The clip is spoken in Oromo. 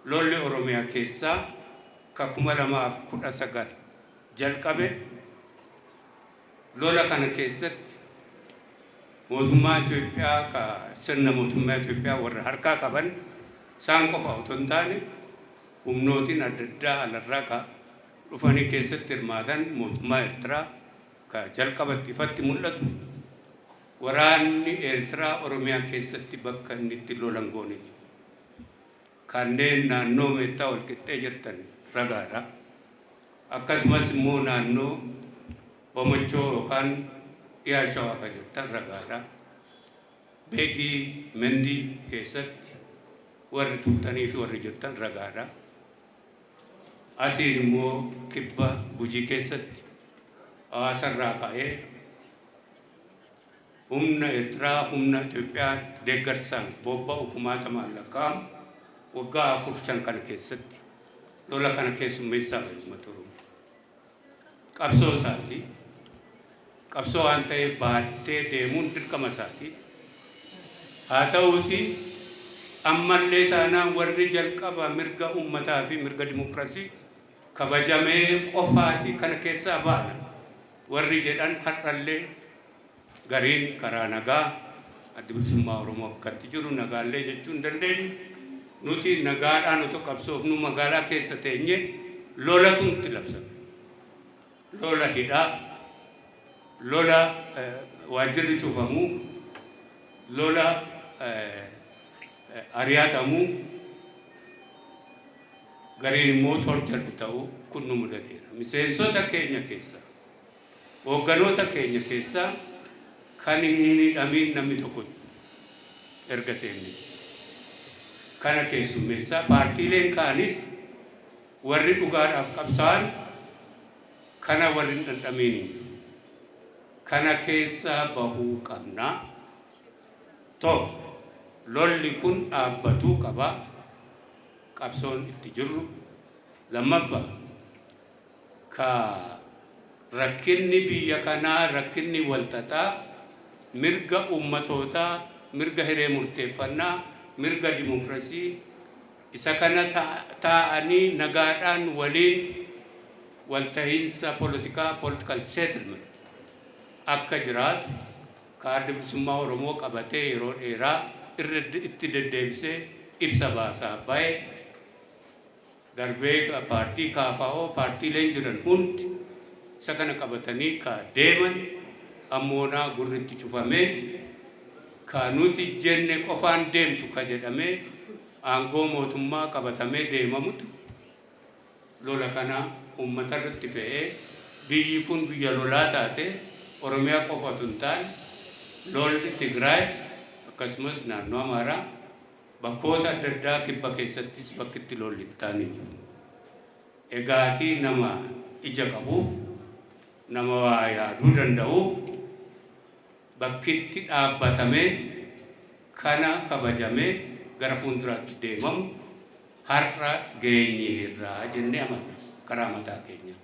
Lolli Oromiyaa keessaa ka 2019 jalqabe, lola kana keessatti mootummaa Itoophiyaa, ka sirna mootummaa Itoophiyaa warra harkaa qaban isaan qofa otoo hin taane, humnootiin adda addaa alarraa ka dhufanii keessatti hirmaatan, mootummaa Eertiraa ka jalqabatti ifatti mul'atu, waraanni Eertiraa Oromiyaa keessatti bakka inni itti lolan goone jiru. Kanneen naannoo Meettaa Walqixxee jirtan ragaadha. Akkasumas immoo naannoo Homochoo yookaan Dhiyaa Shawaa kan jirtan ragaadha. Beegii Mendii keessatti warri turtanii fi warri jirtan ragaadha. Asiin immoo kibba Gujii keessatti hawaasarraa ka'ee humna Eertiraa humna Itoophiyaa deeggarsaan bobba'u kumaatamaan lakkaa'amu waggaa 4 5 kana keessatti lola kana keessummeessaa bahe uummata Oromoo. Qabsoo isaati. Qabsoo waan ta'eef baattee deemuun dirqama isaati. Haa ta'uuti, ammallee taanaan warri jalqaba mirga uummataa fi mirga dimokiraasii kabajamee qofaati kana keessaa baana warri jedhan har'allee gariin karaa nagaa, Addi Bilisummaa Oromoo akkatti jiru nagaallee jechuu hin dandeenyu. Nuti nagaadhaan otoo qabsoofnu magaalaa keessa teenye lolatu nutti labsame. Lola hidhaa, lola waajjirri cufamuu, lola ari'atamuu, gariin immoo tortured ta'uu kun nu mudateera. Miseensota keenya keessaa, hoogganoota keenya keessaa kan hin hidhamiin namni tokko erga seenne. Kana keessummeessaa paartiileen kaanis warri dhugaadhaaf qabsaa'an kana warri hin dhandhamiin hin jiru. Kana keessaa bahuu qabna. Tokko, lolli kun dhaabbatuu qaba. Qabsoon itti jirru. Lammaffaa, ka rakkinni biyya kanaa, rakkinni walxaxaa mirga ummatootaa, mirga hiree murteeffannaa, mirga dimokirasii isa kana taa'anii nagaadhaan waliin waltahiinsa polotikaa, political settlement, akka jiraatu ka Adda Bilisummaa Oromoo qabatee yeroo dheeraa irra itti deddeebisee ibsa baasaa bahe, darbee paartii KFO, paartiileen jiran hundi isa kana qabatanii ka deeman, ammoonaa gurritti cufamee ka nuti jenne qofaan deemtu ka jedhamee aangoo mootummaa qabatamee deemamutu lola kana uummata irratti fe'ee biyyi kun biyya lolaa taate. Oromiyaa qofa otoo hin taane, lolli Tigraay akkasumas naannoo Amaaraa bakkoota adda addaa, kibba keessattis bakki itti lolli hin taane jiru. Egaatii nama ija qabuuf, nama waa yaaduu danda'uuf, bakkitti dhaabbatamee kana kabajamee gara fuulduraatti deemamu har'a geenyeerra jennee amanna karaa mataa keenya.